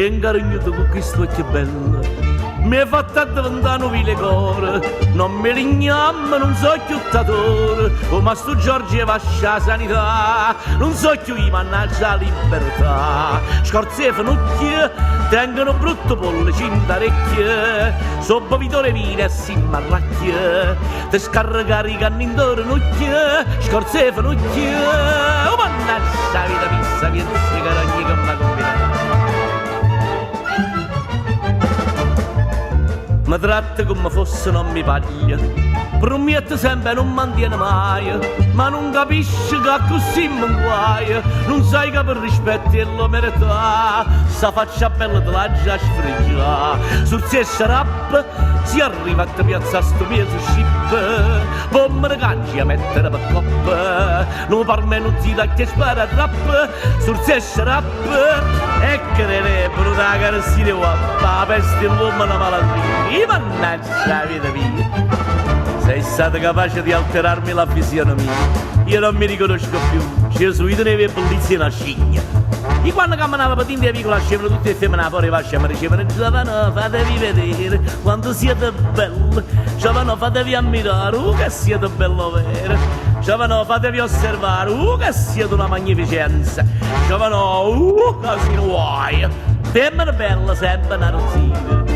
T'hê 'ncarignuto cu chist'uocchie belle, M'hê fatto addeventà nu vile core, N'ommo 'e lignamme, nun so' cchiù Tatore, 'O mastu Giorgio 'e vascio 'a Sanità, Nun so' cchiù io, mannaggia 'a libertà. Scorze 'e fenucchie, tengo nu brutto pollice 'int' 'a recchia, So' bevitore 'e vino e si m'arracchia, Te scarreco 'a riganna 'int' 'o renucchio, Scorze 'e fenucchie, oh mannaggia 'a vita mia, sta piezza 'e carogna che m'ha cumbinato. Me tratta comme fosse n'ommo 'e paglia, Prumiette sempe e nun mantiene maje, Ma nun capisce ca accussì me 'nguaje, Nun saje ca pe rispetto 'e ll'omeretà, Sta faccia bella te l'aggia sfregià. Surze e sciarappe, Si arriva a te piazzà stu miezo scippe, Po' me ne cangi a mettere pe coppe, Nu parme e nu zito a chi spara trappe, Surze e sciarappe, E che ne è venuta 'a carestia 'e guappa, 'a peste 'e ll'uommene 'a malattia, Mannaggia 'a vita mia! Sei stata capace di alterarmi la fisionomia, io non mi riconosco più, Gesù, io tenevo 'e bellizze 'e na scigna. I' quanno cammenavo pe dint' 'e vicole ascevano tutt' 'e femmene 'a fora 'e vasce e me dicevano, Giovanò, fatevi vedere quanto siete bello, Giovanò, fatevi ammirare, uh che siete bello overo, Giovanò, fatevi osservare, uh che siete una magnificenza, Giovanò, uh ca si' nu guaio, femmena bella sempe na rosina.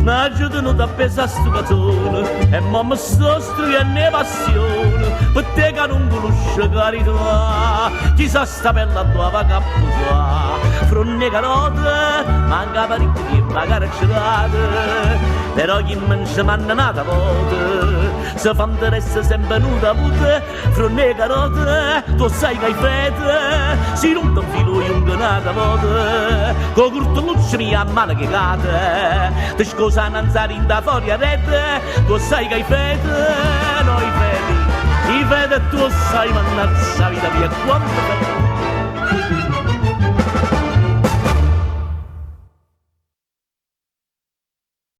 N'aggio tenuto appeso a stu cazone e mo me sto struienno 'e passione pe te ca nun cunusce carità. Chi sa sta pella addò 'a vaco a pusà. Fronne 'e carote, manca paricchio tiempo 'a carcerate, però chi me nce manna n'ata vota se fa 'nteresse sempe nu tavuto. Fronne 'e carote, tu 'o ssaje ca i' fete, si nun te 'nfilo 'o junco n'ata vota, cu 'o curtelluccio mio a mano chiegata, te scoso 'a nanze 'a dinto 'a fore e arete, tu 'o ssaje ca i' fete, no i' fete, i' fete e tu 'o ssaje, mannaggia 'a vita mia quanto fete.